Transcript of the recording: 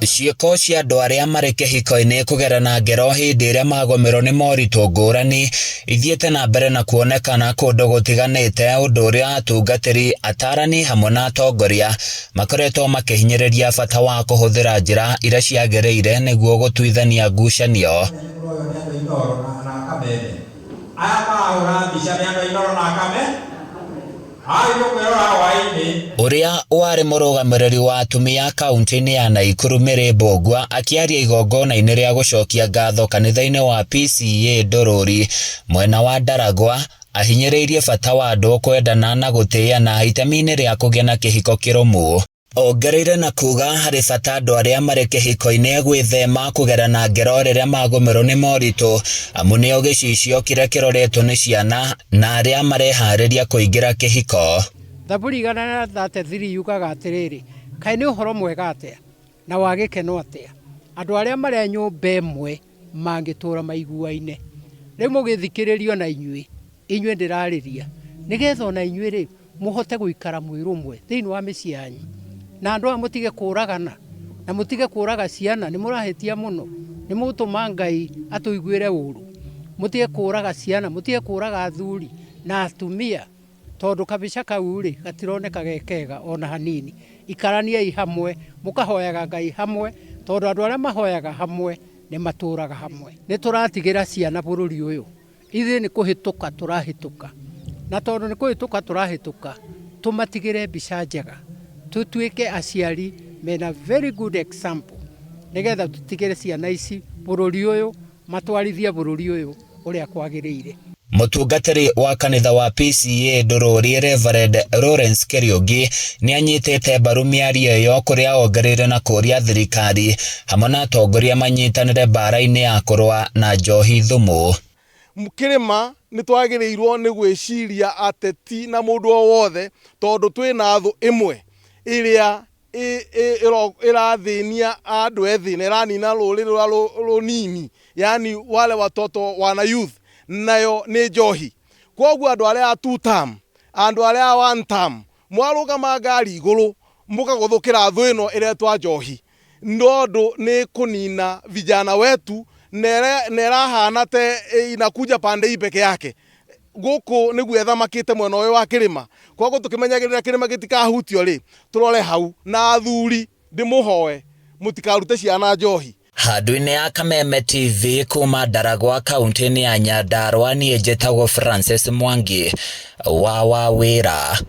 Ciĩko cia andũ arĩa marĩ kĩhiko-inĩ kũgerana ngero hĩndĩ ĩrĩa magũmĩrwo nĩ moritũ ngũrani ithiĩte na mbere na kuonekana kũndũ gũtiganĩte, ũndũ ũrĩa atungatĩri, atarani hamwe na atongoria makoretwo makĩhinyĩrĩria bata wa kũhũthĩra njĩra iria ciagĩrĩire nĩguo gũtuithania ngucanio. Aya marahũra mbica nĩ andũ a Inooro na Akame. Ũrĩa warĩ mũrũgamĩrĩri wa atumia kaunti-inĩ ya Naikuru Mary Mbũgua akĩaria igongona-inĩ rĩa gũcokia ngatho kanitha-inĩ wa PCEA Ndũrũri mwena wa Ndaragwa, ahinyĩrĩirie bata wa andũ kwendana na gũtĩana itemi-inĩ rĩa kũgĩa na kĩhiko kĩrũmu. Ongereire na kuuga harĩ bata andũ arĩa marĩ kĩhiko-inĩ gwĩthema kũgerana ngero rĩrĩa magũmĩrwo nĩ moritũ, amu nĩo gĩcicio kĩrĩa kĩroretwo nĩ ciana na arĩa mareharĩria kũingĩra kĩhiko. Thaburi 133 yugaga atĩrĩrĩ, kaĩ nĩ ũhoro mwega atĩa na wa gĩkeno atĩa andũ arĩa marĩ a nyũmba ĩmwe mangĩtũũra maiguaine. Rĩu mũgĩthikĩrĩrio na inyuĩ, inyuĩ ndĩrarĩria, nĩgetha ona inyuĩ rĩ mũhote gũikara mwĩ rũmwe thĩinĩ wa mĩciĩ yanyu. Na andũ aya mũtige kũragana na mũtige kũraga ciana, nĩ mũrahĩtia mũno, nĩ mũgũtũma Ngai atũiguĩre ũru. Mũtige kũraga ciana, mũtige kũraga athuri na atumia, tondũ kabica kau rĩ gatironeka ge kega ona hanini. Ikaraniai hamwe, mũkahoyaga Ngai hamwe, tondũ andũ arĩa mahoyaga hamwe nĩ matũraga hamwe. Nĩ tũratigĩra ciana bũrũri ũyũ, ithuĩ nĩ kũhĩtũka tũrahĩtũka, na tondũ nĩ kũhĩtũka tũrahĩtũka, tũmatigĩre mbica njega, tũtuĩke aciari mena very good example, nĩgetha tũtigĩre ciana ici bũrũri ũyũ, matwarithie bũrũri ũyũ ũrĩa kwagĩrĩire. Mũtungatĩri wa kanitha wa PCEA Ndũrũri Reverend Lawrence Kĩriũngĩ nĩ anyitĩte mbaru mĩario ĩyo, kũrĩa ongereire na kũũria thirikari hamwe na atongoria manyitanĩre mbara-inĩ ya kũrũa na njohi thumu. Kĩrĩma nĩ twagĩrĩirwo nĩ gwĩciria ateti na mũndũ o wothe, tondũ twĩna thũ ĩmwe ĩrĩa ĩrathĩnia andũ ethĩ na ĩranina rũrĩrĩ rũrĩa rũnini, yani wale watoto wana youth, nayo nĩ njohi. Koguo andũ arĩa a two term, andũ arĩa a one term, mwarũgama ngari igũrũ mũkagũthũkĩra thũ ĩno ĩretwa njohi, nondũ nĩ kũnina vijana wetu na ĩrahana te inakuja pande hii peke yake. Gũkũ nĩguo ĩthamakĩte mwena ũyũ wa kĩrĩma. Koguo tũkĩmenyagĩrĩra kĩrĩma gĩtikahutio rĩ, tũrore hau. Na athuri ndĩmũhoe mũtikarute ciana njohi. Handũ-inĩ ya Kameme TV kuma Ndaragwa kaunti-inĩ ya Nyandarua, niĩ njĩtagwo Francis Mwangi wa Wawĩra.